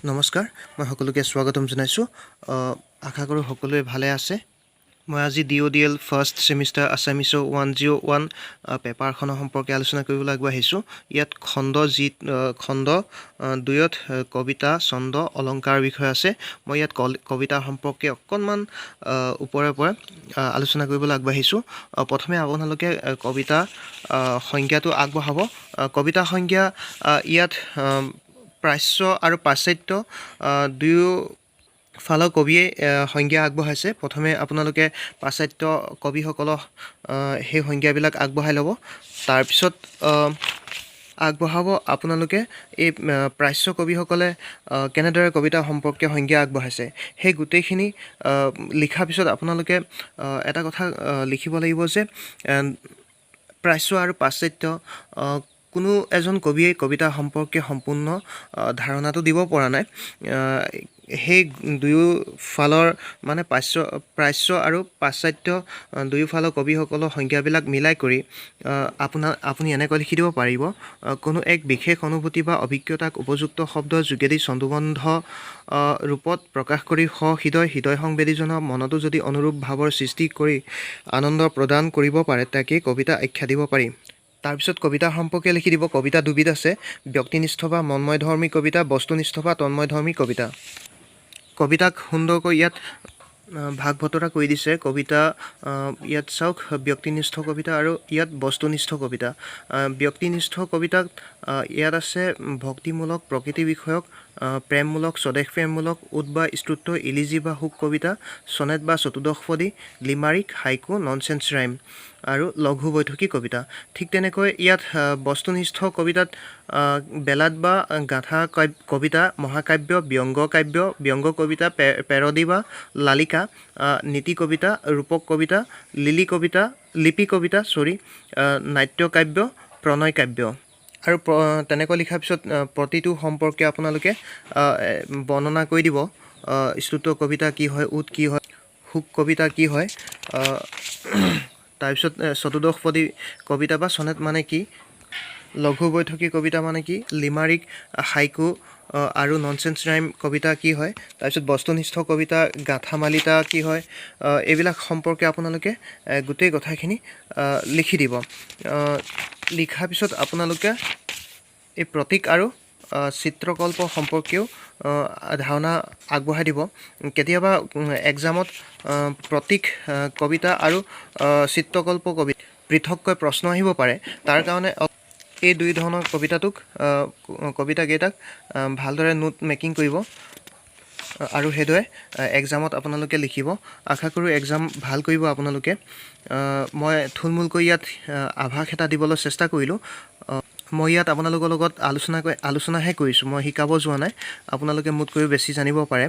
নমস্কাৰ, মই সকলোকে স্বাগতম জনাইছোঁ। আশা কৰোঁ সকলোৱে ভালে আছে। মই আজি ডিঅ'ডিএল ফাৰ্ষ্ট ছেমিষ্টাৰ আছামিছৰ 101 পেপাৰখনৰ সম্পৰ্কে আলোচনা কৰিবলৈ আগবাঢ়িছোঁ। ইয়াত খণ্ড যি খণ্ড 2ত কবিতা, ছন্দ, অলংকাৰৰ বিষয়ে আছে। মই ইয়াত কবিতা সম্পৰ্কে অকণমান ওপৰে ওপৰে আলোচনা কৰিবলৈ আগবাঢ়িছোঁ। প্ৰথমে আপোনালোকে কবিতা সংজ্ঞাটো আগবঢ়াব। কবিতা সংজ্ঞা ইয়াত প্ৰাচ্য আৰু পাশ্চাত্য দুয়ো ফালৰ কবিয়ে সংজ্ঞা আগবঢ়াইছে। প্ৰথমে আপোনালোকে পাশ্চাত্য কবিসকলৰ সেই সংজ্ঞাবিলাক আগবঢ়াই ল'ব। তাৰপিছত আগবঢ়াব আপোনালোকে এই প্ৰাচ্য কবিসকলে কেনেদৰে কবিতা সম্পৰ্কে সংজ্ঞা আগবঢ়াইছে। সেই গোটেইখিনি লিখাৰ পিছত আপোনালোকে এটা কথা লিখিব লাগিব যে প্ৰাচ্য আৰু পাশ্চাত্য কোনো এজন কবিয়ে কবিতা সম্পৰ্কে সম্পূৰ্ণ ধাৰণাটো দিব পৰা নাই। সেই দুয়োফালৰ, মানে প্ৰাচ্য আৰু পাশ্চাত্য দুয়োফালৰ কবিসকলৰ সংজ্ঞাবিলাক মিলাই কৰি আপুনি এনেকৈ লিখি দিব পাৰিব: কোনো এক বিশেষ অনুভূতি বা অভিজ্ঞতাক উপযুক্ত শব্দৰ যোগেদি ছন্দোবদ্ধ ৰূপত প্ৰকাশ কৰি সহৃদয় হৃদয় সংবেদীজনৰ মনতো যদি অনুৰূপ ভাৱৰ সৃষ্টি কৰি আনন্দ প্ৰদান কৰিব পাৰে, তাকেই কবিতা আখ্যা দিব পাৰি। তাৰপিছত কবিতা সম্পৰ্কে লিখি দিব। কবিতা দুবিধ আছে: ব্যক্তিনিষ্ঠ বা মন্ময়ধৰ্মী কবিতা, বস্তুনিষ্ঠ বা তন্ময়ধৰ্মী কবিতা। কবিতাক সুন্দৰকৈ ইয়াত ভাগ বতৰা কৰি দিছে। কবিতা ইয়াত চাওক, ব্যক্তিনিষ্ঠ কবিতা আৰু ইয়াত বস্তুনিষ্ঠ কবিতা। ব্যক্তিনিষ্ঠ কবিতাত ইয়াত আছে ভক্তিমূলক, প্ৰকৃতি বিষয়ক, প্ৰেমমূলক, স্বদেশ প্ৰেমমূলক, ওড বা স্তোত্ৰ, ইলিজি বা শোক কবিতা, চনেট বা চতুৰ্দশপদী, লিমাৰিক, হাইকু, ননচেন্স ৰাইম আৰু লঘু বৈঠকী কবিতা। ঠিক তেনেকৈ ইয়াত বস্তুনিষ্ঠ কবিতাত বেলাড বা গাথা কবিতা, মহাকাব্য, ব্যংগ কাব্য, ব্যংগ কবিতা, পেৰডি বা লালিকা, নীতি কবিতা, ৰূপক কবিতা, লিলি কবিতা, লিপি কবিতা, চৰি, নাট্যকাব্য, প্ৰণয় কাব্য। আৰু তেনেকৈ লিখাৰ পিছত প্ৰতিটো সম্পৰ্কে আপোনালোকে বৰ্ণনা কৰি দিব। স্তোত্ৰ কবিতা কি হয়, ওড কি হয়, শোক কবিতা কি হয়, তাৰপিছত চতুৰ্দশপদী কবিতা বা চনেট মানে কি, লঘু বৈঠকী কবিতা মানে কি, লিমাৰিক, হাইকু আৰু ননচেন্স ৰাইম কবিতা কি হয়, তাৰপিছত বস্তুনিষ্ঠ কবিতা গাঁথামালিতা কি হয়, এইবিলাক সম্পৰ্কে আপোনালোকে গোটেই কথাখিনি লিখি দিব। লিখাৰ পিছত আপোনালোকে এই প্ৰতীক আৰু চিত্ৰকল্প সম্পৰ্কেও ধাৰণা আগবঢ়াই দিব। কেতিয়াবা এক্সামত প্ৰতীক কবিতা আৰু চিত্ৰকল্প কবিতা পৃথককৈ প্ৰশ্ন আহিব পাৰে। তাৰ কাৰণে এই দুই ধৰণৰ কবিতাকেইটাক ভালদৰে নোট মেকিং কৰিব আৰু সেইদৰে এক্সামত আপোনালোকে লিখিব। আশা কৰোঁ এক্সাম ভাল কৰিব আপোনালোকে। মই থুলমূলকৈ ইয়াত আভাস এটা দিবলৈ চেষ্টা কৰিলোঁ। মই ইয়াত আপোনালোকৰ লগত আলোচনাহে কৰিছোঁ, মই শিকাব যোৱা নাই। আপোনালোকে মোতকৈও বেছি জানিব পাৰে।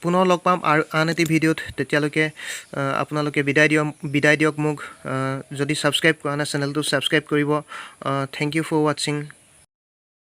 পুনৰ লগ পাম আৰু আন এটি ভিডিঅ'ত। তেতিয়ালৈকে আপোনালোকে বিদায় দিয়ক, বিদায় দিয়ক মোক। যদি ছাবস্ক্ৰাইব কৰা নাই, চেনেলটো ছাবস্ক্ৰাইব কৰিব। Thank you for watching.